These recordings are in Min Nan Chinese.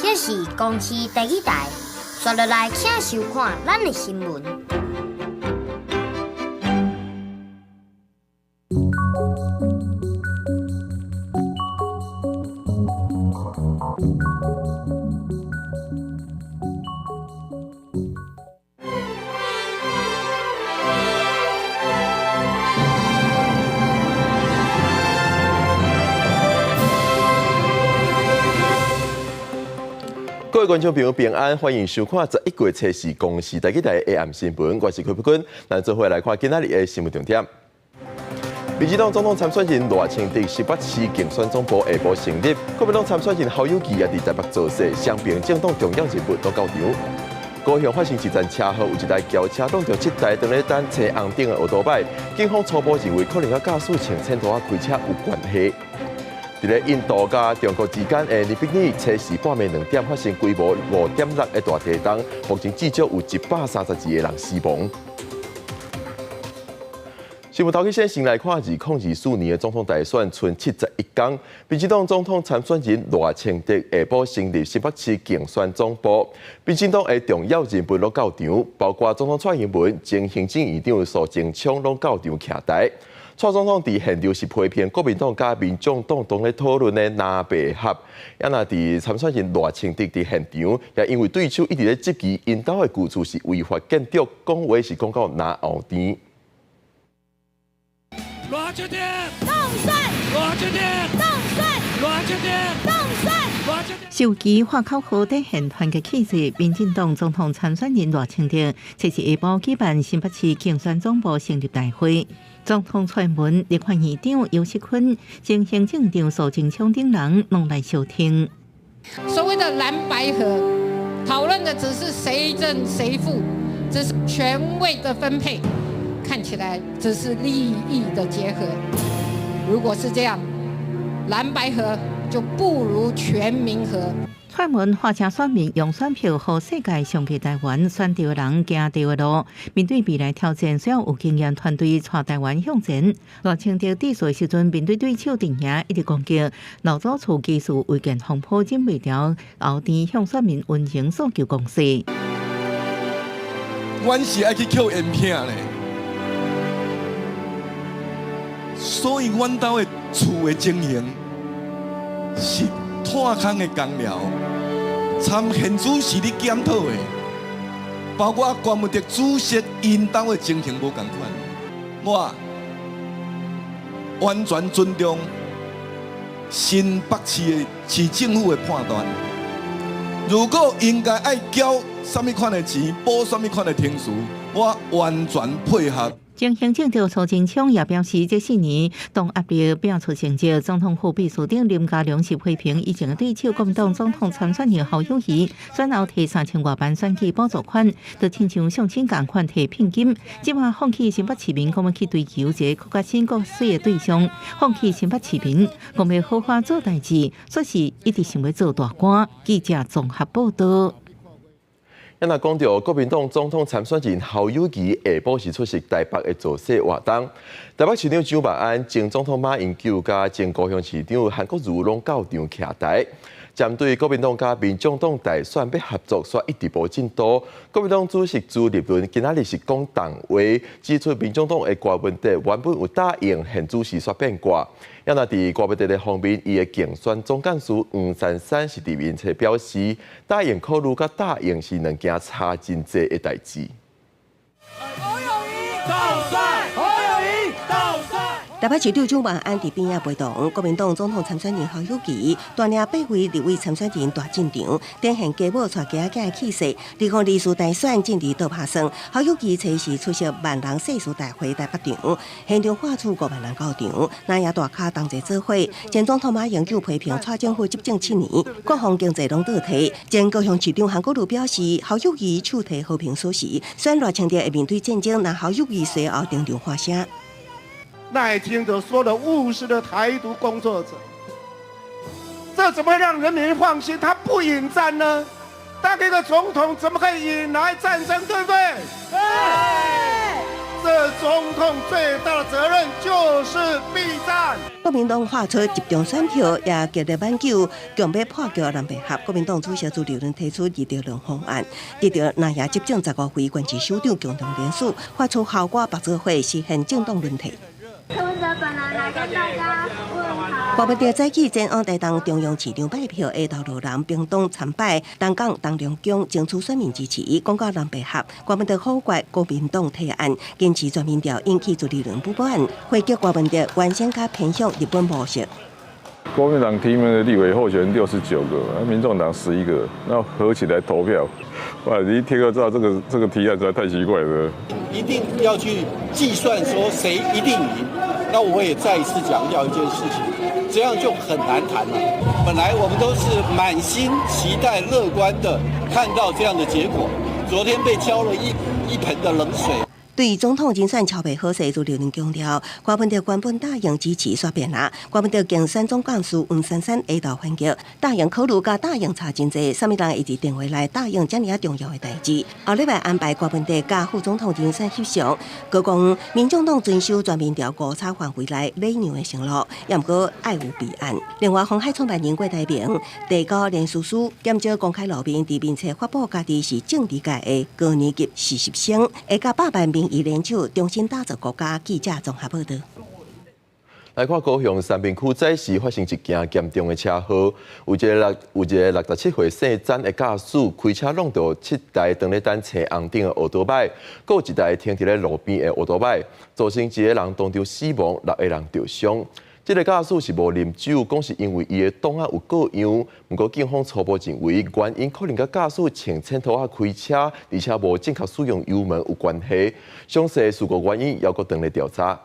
這是公視第一台，刷落來請收看咱的新聞。各位觀眾朋友平安，歡迎收看11月七日公視第一台 AM 新聞，我是柯培君，咱做伙來看今仔日的新聞重點。民進黨總統參選人賴清德新北市競選總部下晡成立，國民黨參選人侯友宜也佇台北造勢，雙邊政黨重要人物都到場。高雄發生一陣車禍，有一台轎車擋著七台當咧等青紅燈的歐多擺，警方初步認為可能佮駕駛穿淺塗仔開車有關係。佇咧印度佮中國之間的尼泊爾，初時半暝2點發生規模5.6的大地震，目前至少有132個人死亡。新聞頭起先先來看2024年的總統大選，賰71天，民進黨總統參選人賴清德下晡成立新北市競選總部，民進黨的重要人物攏到場，包括總統蔡英文、前行政院長蘇貞昌攏到場徛台。蔡總統佇現場是批評國民黨佮民眾黨當咧討論的藍白合，啊若佇參選人賴清德佇現場，也因為對手一直咧質疑𪜶兜的舊厝是違法建築，講話是講到嚨喉甜。賴清德當選，賴清德當選，賴清德當選。手機喊口號展現團結氣勢，民進黨總統參選人賴清德，這是下晡舉辦新北市競選總部成立大會。總統蔡英文、立法院長游錫堃、前行政長蘇貞昌等人攏來收聽。所謂的藍白合，討論的只是誰正誰負，只是權位的分配，看起來只是利益的結合。如果是這樣，藍白合就不如全民合。蔡英文號召選民用選票予世界上濟台灣，選對人行對的路。面對未來挑戰，需要有經驗團隊帶台灣向前。賴清德致辭時陣，面對對手陣營一直攻擊，老祖厝技術違建風波忍袂牢，後天向選民溫情訴求攻勢。阮是愛去抾煙片咧，所以阮兜的厝的情形是炭空的工寮。參現主是咧檢討的，包括郭文德主席𪜶兜的情形無仝款，我完全尊重新北市的市政府的判斷。如果應該愛繳啥物款的錢，補啥物款的程序，我完全配合。前行政長蘇貞昌也表示，這四年當壓力拼出成績。總統府秘書長林佳龍是批評以前的對手國民黨總統參選人侯友宜，選後提3000外萬選舉補助款，就親像相親仝款提聘金。這馬放棄新北市民講欲去追求一個閣較新閣媠的對象，放棄新北市民講欲好好做代誌，說是一直想欲做大官。記者綜合報道。咱若講著國民黨總統參選人侯友宜下晡是出席台北的造勢活動。台北市長蔣萬安、前總統馬英九佮前高雄市長韓國瑜攏到場徛台。針對國民黨佮民眾黨大選欲合作，煞一直無進度。國民黨主席朱立倫今仔日是講重話，指出民眾黨的柯文哲原本有答應，現主時煞變卦。啊若佇柯文哲的方面，伊的競選總幹事黃珊珊是佇面冊表示，答應考慮佮答應是兩件差真濟的代誌。侯友宜當選，侯友宜當選。台北市長蔣萬安佇邊仔陪同國民黨總統參選人侯友宜，帶領八位立委參選人大進場，展現家母帶囝仔的氣勢。2024大選政治倒拍算，侯友宜初時出席萬人誓師大會台北場，現場喊出5萬人到場，南亞大咖同齊做伙。前總統馬英九批評蔡政府執政7年，國防經濟攏倒退。前高雄市長韓國瑜表示，侯友宜手提和平鎖匙，選賴清德會面對戰爭，若侯友宜隨後登場發聲。賴清德說了務實的台獨工作者，這怎麼讓人民放心？他不引戰呢？當一個總統怎麼可以引來戰爭？對不對？對。这总统最大的责任就是避战。国民黨發出集中選票，也極力挽救，強欲破局藍白合。國民黨主席朱立倫提出二條兩方案，得著藍營執政15位縣市首長共同聯署，發出效果白做會實現政黨輪替。柯文哲本人來跟大家問好。郭文哲早起前往台東中央市場拜票，下晝羅南屏東參拜，東港東龍宮爭取選民支持。講到藍白合，郭文哲否決國民黨提案，堅持全民調引起朱立倫不滿，回擊郭文哲原先較偏向日本模式。國民黨提名的立委候選人69個，民眾黨11個，那合起來投票，哇！你一聽就知道這個提案實在太奇怪了。一定要去計算說誰一定贏，那我也再一次強調一件事情，這樣就很難談了。本來我們都是滿心期待、樂觀的看到這樣的結果，昨天被澆了一盆的冷水。對總統人選喬貝好勢，朱立倫強調，郭文哲原本答應支持煞變啦。郭文哲競選總幹事黃珊珊下晝反擊，答應考慮佮答應差真濟，啥物人會佇電話內答應遮爾仔重要的代誌。後禮拜安排郭文哲佮副總統人選翕相，閣講民眾黨遵守全民調誤差範圍內禮讓的承諾，也毋過愛有備案。另外，鴻海創辦人郭台銘提交連署書，減少公開露面，佇面冊發布家己是政治界的高年級實習生，會佮100萬民意聯手重新打造國家。記者綜合報道。來看高雄三民區早時發生一件嚴重的車禍，有一個67歲姓詹的駕駛開車挵著七台當咧等青紅燈的歐多擺，閣有一台停佇咧路邊的歐多擺，造成一個人當場死亡，六個人著傷。這個駕駛是無啉酒，講是因為伊的擋仔有過樣。毋過警方初步認為，原因可能佮駕駛穿淺拖仔開車，而且無正確使用油門有關係。詳細事故原因猶閣當咧調查。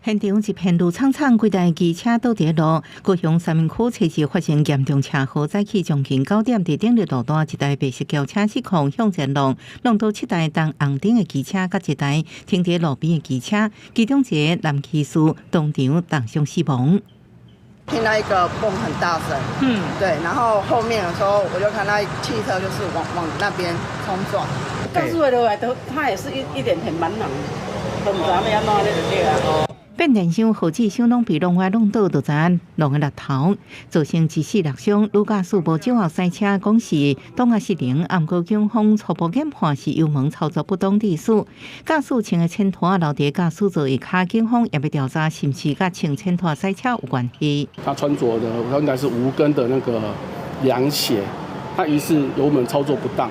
現場一片綠蒼蒼，幾台機車倒佇路。高雄三民區初時發生嚴重車禍，早起將近9點，佇頂日路段，一台白色轎車失控向前撞，挵著七台等紅燈的機車，佮一台停佇路邊的機車，其中一個男騎士當場重傷死亡。聽到一個嘣很大聲，對，然後後面的時候我就看到汽車就是往那邊衝撞。告訴我落來都，他也是一臉很茫然，都毋知影欲按怎咧就對啊。變電箱、號誌箱攏被弄歪弄倒，就知影弄个六頭，造成一死六傷。女駕駛無酒後駛車，講是擋仔失靈，毋過警方初步研判是油門操作不當致死。駕駛穿的淺拖留佇駕駛座下跤，警方也欲調查是毋是佮穿淺拖駛車有關係。他穿着的應該是無跟的那個涼鞋，他疑似油門操作不當，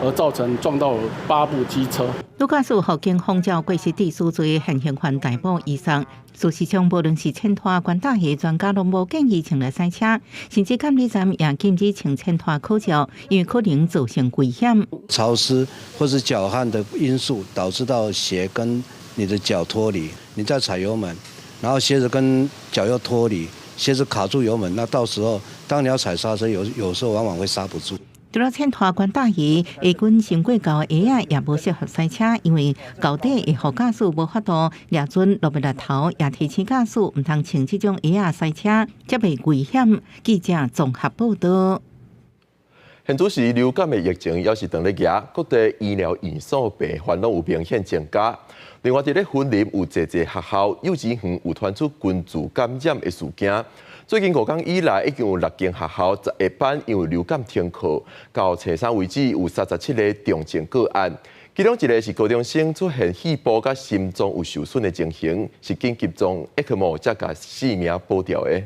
而造成撞到了8部機車。女駕駛予警方照過失致死罪現行犯逮捕移送。事實上，無論是淺拖、懸大鞋，專家攏無建議穿來駛車，甚至監理站也禁止穿淺拖考照，因為可能造成危險。潮濕或是腳汗的因素，導致到鞋跟你的腳脫離，你再踩油門，然後鞋子跟腳又脫離，鞋子卡住油門，那到時候當你要踩剎車，有時候往往會剎不住。除了淺拖懸大鞋，鞋跟傷過厚鞋仔也無適合駛車，因為厚底會予駕駛無法度掠準路面石頭，也提醒駕駛毋通穿這種鞋仔駛車，才袂危險。記者綜合報道。現此時流感的疫情猶是當咧行，各地醫療院所病患攏有明顯增加。另外，佇咧雲林有濟濟學校、幼稚園有傳出群聚感染的事件。最近5工以來，已經有六間學校11班因為流感停課。到初三為止，有37個重症個案，其中一個是高中生出現肺部佮心臟有受損的情形，是緊急裝 ECMO 才共性命保牢的。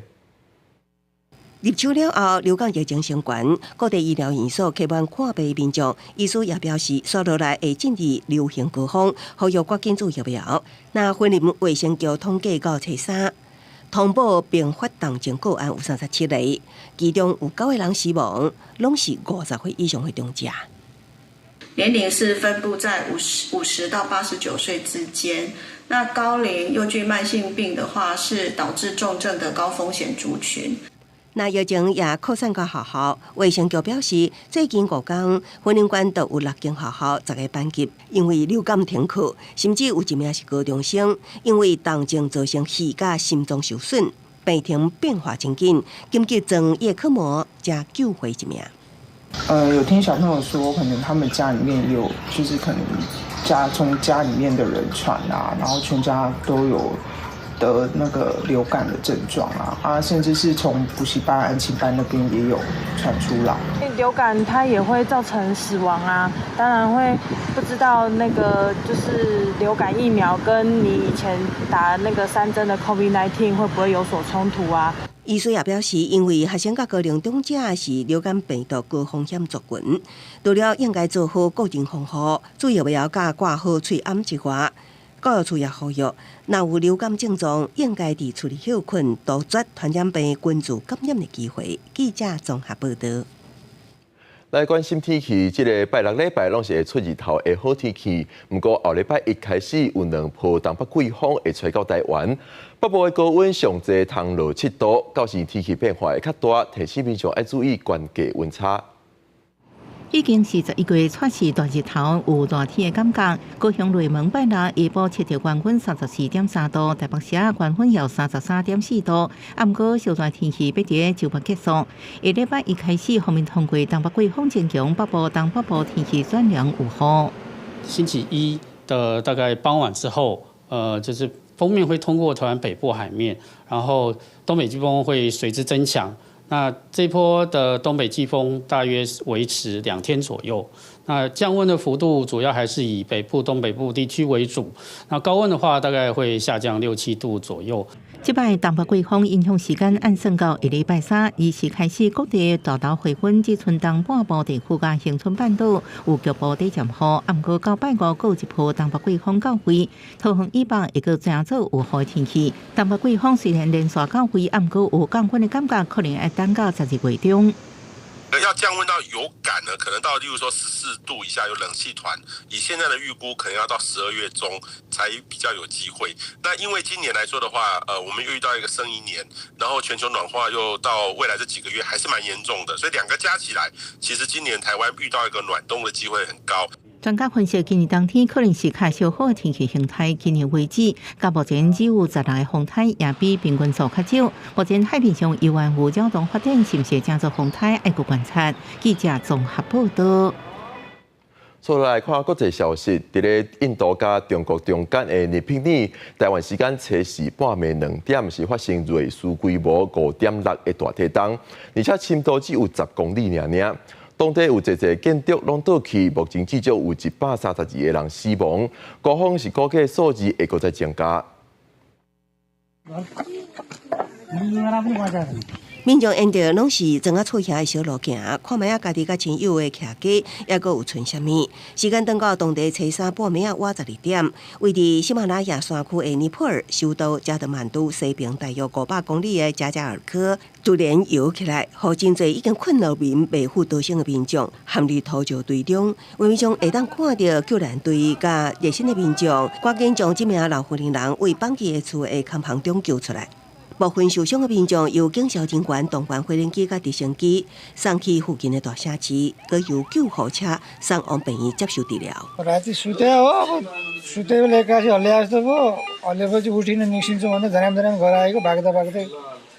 入秋了後，流感疫情升懸，各地醫療院所客滿看病民眾，醫師也表示，紲落來會進入流行高峰，呼籲趕緊注疫苗。那雲林衛生局統計到初三，通報併發重症個案有37個，其中有9個人死亡，攏是50歲以上的長者。年齡是分布在50到89歲之間。那高齡又具慢性病的話，是導致重症的高風險族群。那疫情也擴散到學校，衛生局表示，最近5工，雲林縣就有六間學校10個班級因為流感停課，甚至有一名是高中生，因為重症造成肺佮心臟受損，病情變化真緊，緊急裝葉克膜才救回一命。有聽小朋友說，可能他們家裡面有，就是可能家從家裡面的人傳啊，然後全家都有得那個流感的症狀啊，啊，甚至是從補習班、安親班那邊也有傳出來。流感它也會造成死亡啊，當然會不知道那個就是流感疫苗跟你以前打那個3針的 COVID-19 會不會有所衝突啊？醫師也表示，因為學生佮高齡長者是流感病毒高風險族群，除了應該做好個人防護，注意要佮掛好喙罨之外，教育處也呼籲，若有流感症狀，應該佇厝裡歇睏，杜絕傳染病群聚感染的機會。記者綜合報道。來關心天氣，這个拜六禮拜攏是會出日頭的好天氣。毋過後禮拜一開始有兩波東北季風會吹到台灣，北部的高溫上濟通落7度，到時天氣變化會較大，提醒民眾愛注意懸低溫差。已經是11月初四大日頭，有熱天的感覺。高雄雷門拜六下晡測著高溫34.3度，台北市高溫有33.4度。啊，毋過燒熱天氣欲佇週末結束。下禮拜一開始，鋒面通過東北季風增強，北部、東北部天氣轉涼有雨。星期一的大概傍晚之後，就是鋒面會通過台灣北部海面，然後東北季風會隨之增強。那這波的東北季風大約維持2天左右。那降溫的幅度主要還是以北部、東北部地區為主。那高溫的話，大概會下降6、7度左右。這擺東北季風影響時間按算到下禮拜三，二時開始各地大豆回溫，只賰東半部地區佮恆春半島有局部短暫雨。啊，毋過到拜五閣有一波東北季風到位，桃園以北會閣轉做有雨天氣。東北季風雖然連續到位，啊，毋過有降溫的感覺，可能愛等到12月中。要降溫到有感呢，可能到例如說14度以下有冷氣團，以現在的預估，可能要到12月中才比較有機會。那因為今年來說的話，我們遇到一個聖嬰年，然後全球暖化又到未來這幾個月還是蠻嚴重的，所以兩個加起來，其實今年台灣遇到一個暖冬的機會很高。專家分析，今年冬天可能是較燒好的天氣形態。今年為止，到目前只有16个風颱，也比平均數較少。目前海面上猶原有擾動發展，是毋是成做風颱，愛閣觀察。記者綜合報道。再來看國際消息，佇咧印度佮中國中間的尼泊爾，台灣時間初四半暝2點是發生芮氏規模5.6的大地動，而且深度只有10公里爾爾。當地有濟濟建築攏倒去，目前至少有132個人死亡，官方是估計數字會閣再增加。民眾沿著攏是庄仔厝遐的小路行，看覓仔家己佮親友的徛家，猶閣有賰啥物。時間轉到當地初三半暝仔倚12點，位佇喜馬拉雅山區的尼泊爾首都加德滿都西邊大約500公里的加加爾科，突然搖起來，予真濟已經睏落眠袂復得醒的民眾陷入土石堆中。畫面上會當看著救援隊佮熱心的民眾，趕緊將這名老婦人為放棄的厝的空房中救出來。部分受傷的民眾由警消人員動員飛行機佮直升機送去附近的大城市，閣由救護車送往病院接受治療。 राति सुते हो, सुते बेला एक्कासी हल्लिया जस्तो भयो। हल्लिएपछि उठिन, निस्किन्छु भन्दै धराम धराम घर आएको, भाग्दा भाग्दै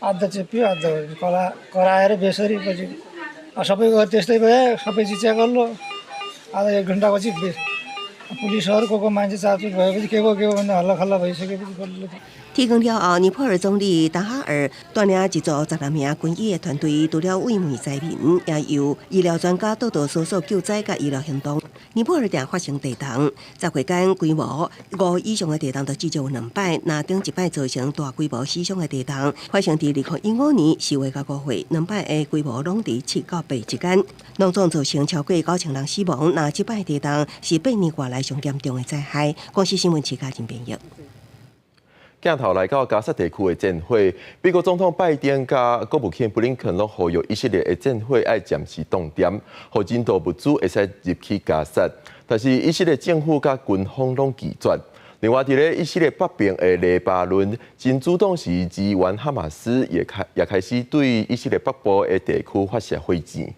आधा चेपियो, आधा कला कराएर बेसरी पछि सबैको त्यस्तै भयो, सबै चिच्या गल्लो। आधा एक घन्टापछि पुलिसहरू को को मान्छे चारचुर भएपछि के भयो के भयो भन्ने हल्ला खल्ला भइसकेपछि बल्ल 天光了後，尼泊爾總理達哈爾帶領一組16名軍醫的團隊，除了慰問災民，也由醫療專家到到搜索救災佮醫療行動。尼泊爾定發生地動，10月間規模5以上的地動就至少有兩擺，若頂一擺造成大規模死傷的地動，發生佇2015年4月佮5月，兩擺的規模攏佇7到8之間，攏總造成超過9000人死亡。若這擺地動是8年外來上嚴重的災害。公視新聞徐嘉仁編譯。鏡頭來到加薩地區的戰火，美國總統拜登佮國務卿布林肯攏呼籲以色列的戰火愛暫時凍點，予人道物資會使入去加薩。但是以色列政府佮軍方攏拒絕。另外，佇咧以色列北邊的黎巴嫩，真主黨是支援哈馬斯，也開始對以色列北部的地區發射火箭。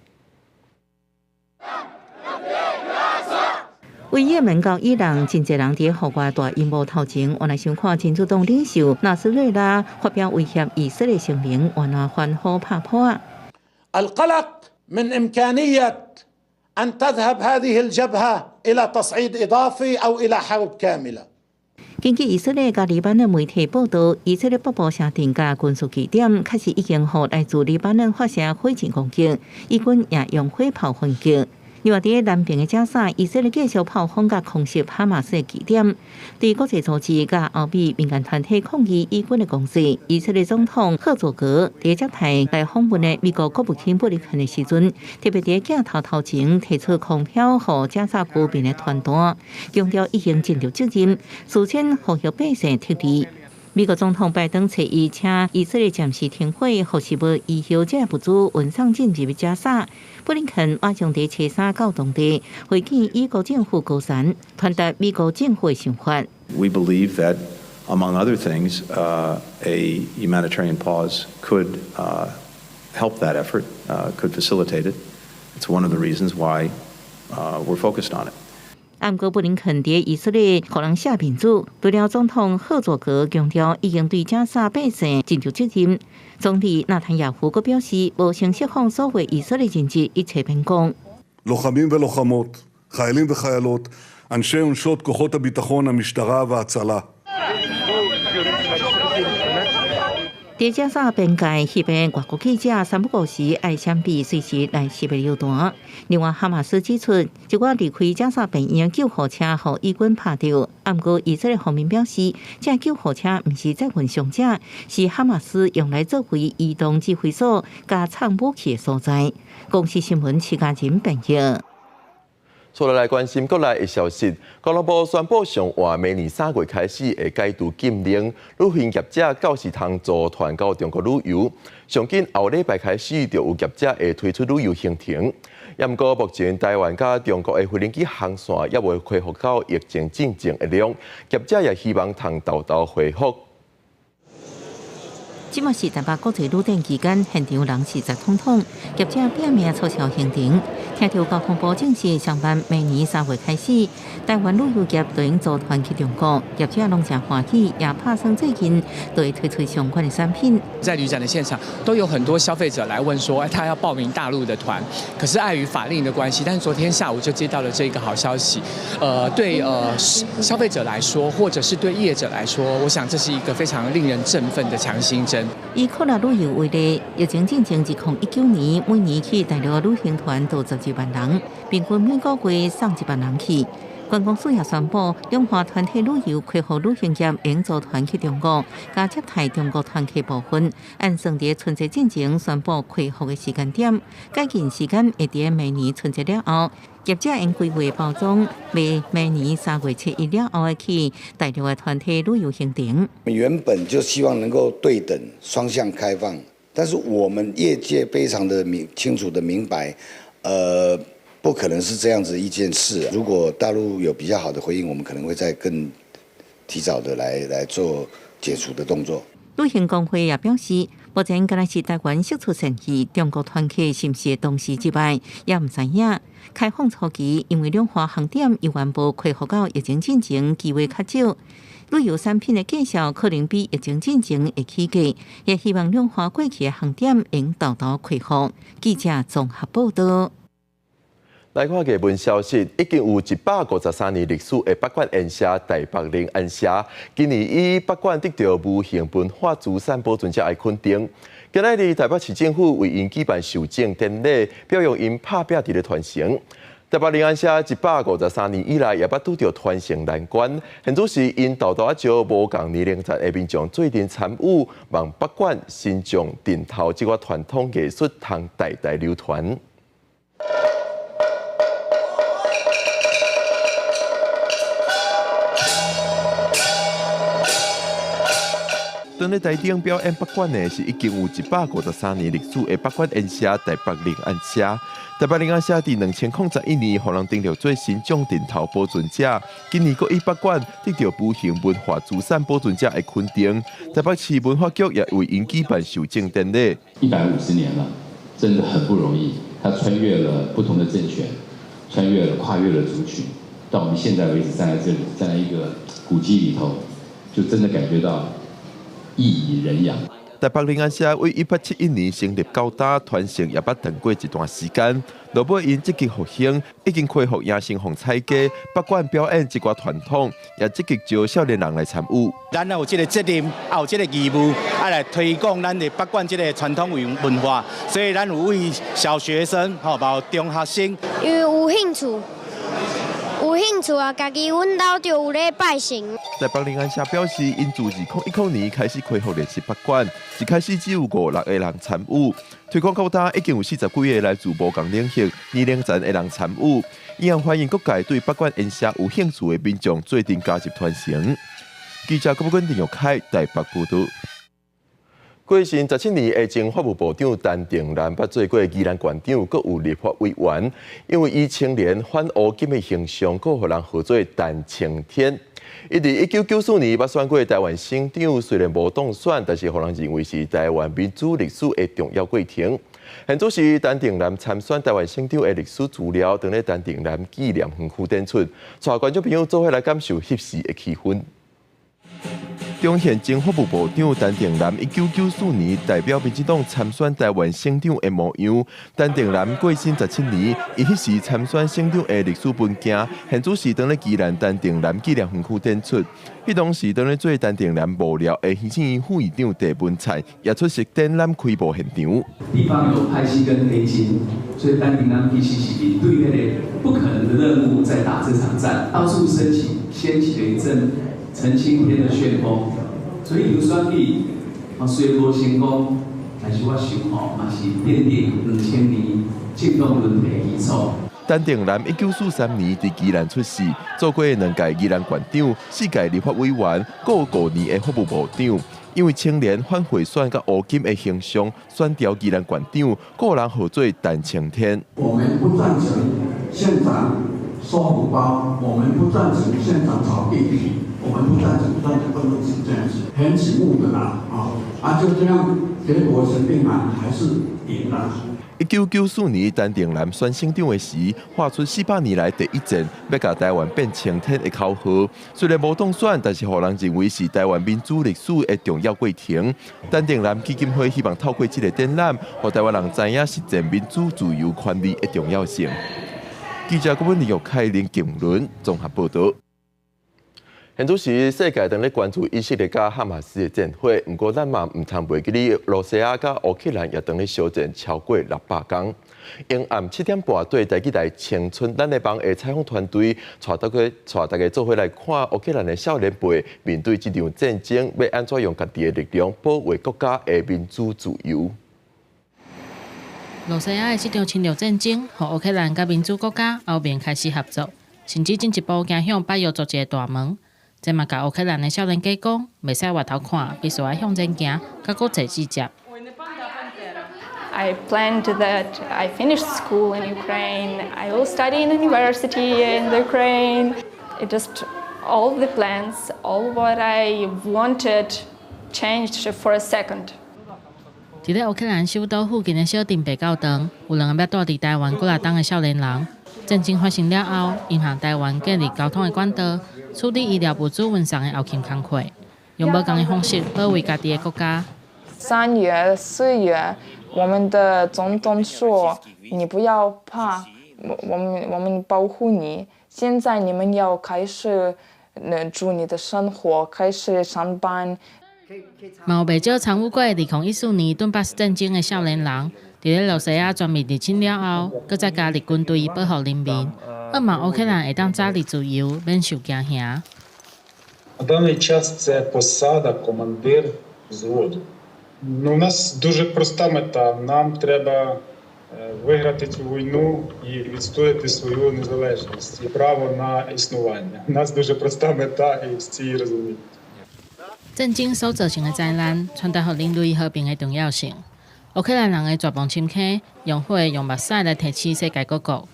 為也門到伊朗，真濟人佇戶外大螢幕頭前，原來想看真主黨領袖納斯瑞拉發表威脅以色列聲明，原來歡呼拍噗仔。 القلق من إمكانية أن تذهب هذه الجبهة إلى تصعيد إضافي أو إلى حرب كاملة。根據以色列佮黎巴嫩媒體報道，以色列北部城鎮佮軍事據點確實已經予來自黎巴嫩發射火箭攻擊，以軍也用火炮反擊。另外，佇南邊的加沙，以色列繼續炮轟佮空襲哈馬斯的據點。對國際組織佮歐美民間團體抗議以軍的攻勢，以色列總統赫佐格佇接待來訪問的美國國務卿布林肯的時陣，特別佇鏡頭頭前提出空飄予加沙居民的傳單，強調已經盡著責任，事先呼籲百姓撤離。美國總統拜登初一請以色列暫時停火，予食物、醫藥這物資運送進入加沙。布林肯馬上佇初三到當地會見以國政府高層，傳達美國政府的想法。 We believe that, among other things, a humanitarian pause could help that effort, could facilitate it. It's one of the reasons why we're focused on it. 毋過布林肯佇以色列予人寫面子，除了總統赫佐格強調已經對加沙百姓盡著責任。總理納坦雅胡閣表示，無先釋放所有以色列人質，一切免講。 לוחמים ולוחמות, חיילים וחיילות, אנשי ונשות כוחות הביטחון, המשטרה וההצלה. 佇加沙邊界翕的外國記者三不五時愛閃避隨時來襲的榴彈。另外，哈馬斯指出，一寡離開加沙病院的救護車予以軍拍著。毋過以色列方面表示，這救護車毋是載運傷者，是哈馬斯用來作為移動指揮所佮藏武器的所在。公視新聞徐嘉仁編譯。除了來關心國內的消息，交通部宣布上晏明年3月開始會解除禁令，旅行業者到時通組團到中國旅遊。上緊後禮拜開始就有業者會推出旅遊行程。也毋過目前台灣佮中國的飛行機航線猶未恢復到疫情進前的量，業者也希望通沓沓恢復。這馬是台北國際旅展期間，現場人是擠氈氈，業者拼命促銷行程。聽著交通部證實，上班明年3月開始，台灣旅遊業就用組團去中國，業者攏誠歡喜，也拍算最近就會推出相關的產品。在旅展的現場，都有很多消費者來問說，他要報名大陸的團，可是礙於法令的關係，但是昨天下午就接到了這個好消息，對消費者來說，或者是對業者來說，我想這是一個非常令人振奮的強心針。以擴大旅遊為例，疫情進前2019年，每年去大陸旅行團都12萬人，平均每個月送1萬人去。觀光署也宣布，兩岸團體旅遊恢復旅行業用組團去中國，佮接待中國團客部分，按算佇春節進前宣布恢復的時間點，改進時間會佇明年春節了後。業者應規劃包裝，賣明年3月7日了後會去大陸的團體旅遊行程。原本就希望能夠對等雙向開放，但是我們業界非常的明清楚的明白，不可能是這樣子一件事。如果大陸有比較好的回應，我們可能會再更提早的來做解除的動作。旅行公會也表示，目前敢若是台灣釋出善意，中國團客是毋是同時之外，也毋知影。開放初期，因為兩岸航點猶原無恢復到疫情進前，機會較少。旅遊產品的價數可能比疫情進前會起價，也希望兩岸過去的航點會沓沓恢復。記者綜合報道。來看藝文消息，已經有153年歷史的北管煙社台北靈安社，今年以北管得著無形文化資產保存者的肯定。今仔日台北市政府為𪜶舉辦授獎典禮，表揚𪜶拍拚佇咧傳承。台北靈安社153年以來，也捌拄著傳承難關，現主時𪜶沓沓仔招無仝年齡層的民眾做陣參與，望北管新將陣頭這個傳統藝術通代代流傳。當咧台頂表演北管的是已經有153年歷史的北管煙社台北靈安社。台北靈安社佇2011年，予人登錄做神將陣頭保存者，今年閣以北管得著無形文化資產保存者的肯定。台北市文化局也為𪜶舉辦授獎典禮。150年了，真的很不容易。他穿越了不同的政權，穿越了跨越了族群，到我們現在為止站在這裡，站在一個古蹟裡頭，就真的感覺到。薏苡仁養。台北靈安社為1871年成立到今，傳承也捌斷過一段時間。落尾𪜶積極復興，已經恢復迎神鳳彩雞、北管表演這寡傳統，也積極招少年人來參與。咱也有這个責任，也有這个義務，愛來推廣咱的北管這个傳統文化。所以咱有為小學生，吼，包括中學生。因為有興趣，有興趣啊！家己阮兜就有咧拜神。台北靈安社表示，𪜶自2010年開始恢復練習北管，一開始只有五六個人參與，推廣到今已經有40幾个來自無仝領域、年齡層的人參與。伊也歡迎各界對北管演社有興趣的民眾做陣加入傳承。記者郭寶君、林玉凱台北報導。過身17年的前法務部長陳定南，捌做過宜蘭縣長，閣有立法委員。因為以清廉反烏金的形象，閣予人號做陳青天。伊佇1994年捌選過台灣省長，雖然無當選，但是予人認為是台灣民主歷史的重要過程。現主時陳定南參選台灣省長的歷史資料，當咧陳定南紀念園區展出，帶觀眾朋友做伙來感受彼時的氣氛。中現前法務部長陳定南，1994年代表民進黨參選台灣省長的模樣。陳定南過身十七年，伊彼時參選省長的歷史文件，現主時當咧宜蘭陳定南紀念園區展出。彼當時當咧做陳定南幕僚的行政院副院長鄭文燦，也出席展覽開幕現場。地方有派系跟黑金，所以陳定南其實是面對那個不可能的任務在打這場戰，到處升起掀起了一陣陳青天的旋風，所以劉選舉，雖然無成功，但是我想吼，嘛是奠定2000年政黨輪替的基礎。陳定南1943年佇宜蘭出世，做過兩屆宜蘭縣長、四屆立法委員，閣有5年的法務部長。因為清廉反賄選佮烏金的形象，選調宜蘭縣長，予人號做陳青天。我們不贊成縣長收紅包，我們不贊成縣長炒地皮，我們不贊成，不贊成，不能是這樣子，很醒目的啦，啊，就這樣，結果陳定南還是贏了。1994年，陳定南選省長的時，喊出400年來第一戰，欲共台灣變青天的口號。雖然無當選，但是予人認為是台灣民主歷史的重要過程。陳定南基金會希望透過這个展覽，予台灣人知影實踐民主自由權利的重要性。記者郭文麗、凱林、金倫綜合報導。現主時世界當咧關注以色列佮哈馬斯的戰火，毋過咱嘛毋通袂記得，羅西亞佮烏克蘭也當咧相戰超過600工。傍暗7點半對台語台青春咱的夢的採訪團隊，帶大家做伙來看烏克蘭的少年輩面對這場戰爭，欲按怎用家己的力量保衛國家的民主自由。羅西亞的這場侵略戰爭，予烏克蘭佮民主國家歐盟開始合作，甚至進一步行向北約組織的大門。這嘛共烏克蘭的少年家講，袂使回頭看，必須愛向前行，佮國際接觸。 I planned that I finished school in Ukraine, I will study in university in the Ukraine. It just all the plans, all what I wanted changed for a second. 佇咧烏克蘭首都附近的小鎮白教堂，有兩个捌蹛佇台灣幾若冬的少年人。戰爭發生了後，𪜶向台灣建立溝通的管道，處理醫療物資運送的後勤工課，用無仝的方式保衛家己的國家。 3月、4月，我們的總統說：“你不要怕，我們保護你。現在你們要開始，住你的生活，開始上班。” 嘛有袂少參與過2014年頓巴斯戰爭的少年人，佇咧羅西亞全面入侵了後，閣再加入軍隊保護人民，希望烏克蘭會當早日自由，免受驚嚇。 На даний час це посада командир взводу. Ну, у нас дуже проста мета. Нам треба виграти цю війну і відстояти свою незалежність і право на існування. У нас дуже проста мета і всі її розуміють. 戰爭所造成的災難，傳達予人類和平的重要性。烏克蘭人的絕望深坑，用火用目屎來提醒世界各國。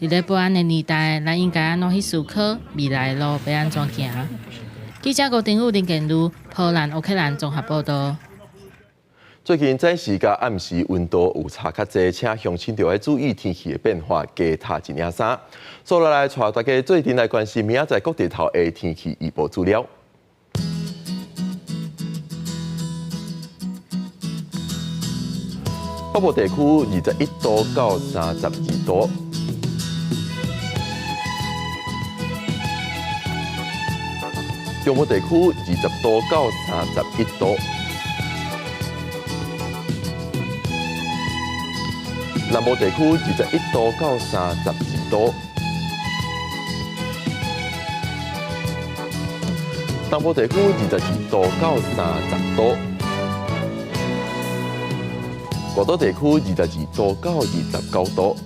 佇咧不安的年代，咱應該按怎去思考未來的路欲按怎行？記者郭定宇、林建如、波蘭、烏克蘭綜合報導。最近早時佮暗時溫度有差較濟，請鄉親著愛注意天氣的變化，加疊一領衫。接落來，帶大家做陣來關心明仔載各地頭的天氣預報資料。北部地區21度到32度。中部地區20度到31度。南部地區21度到32度。東部地區22度到30度。外島地區22度到29度。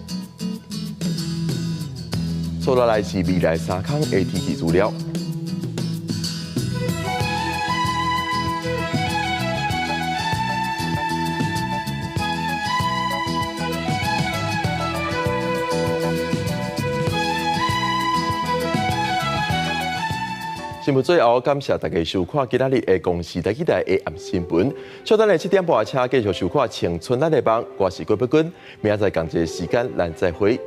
接落來是未來三天的天氣資料。新聞最後，感謝大家收看今仔日的公視台語台的暗新聞。稍等下7點半，請繼續收看《青春咱的夢》，我是郭碧君，明仔載仝一个時間，咱再會。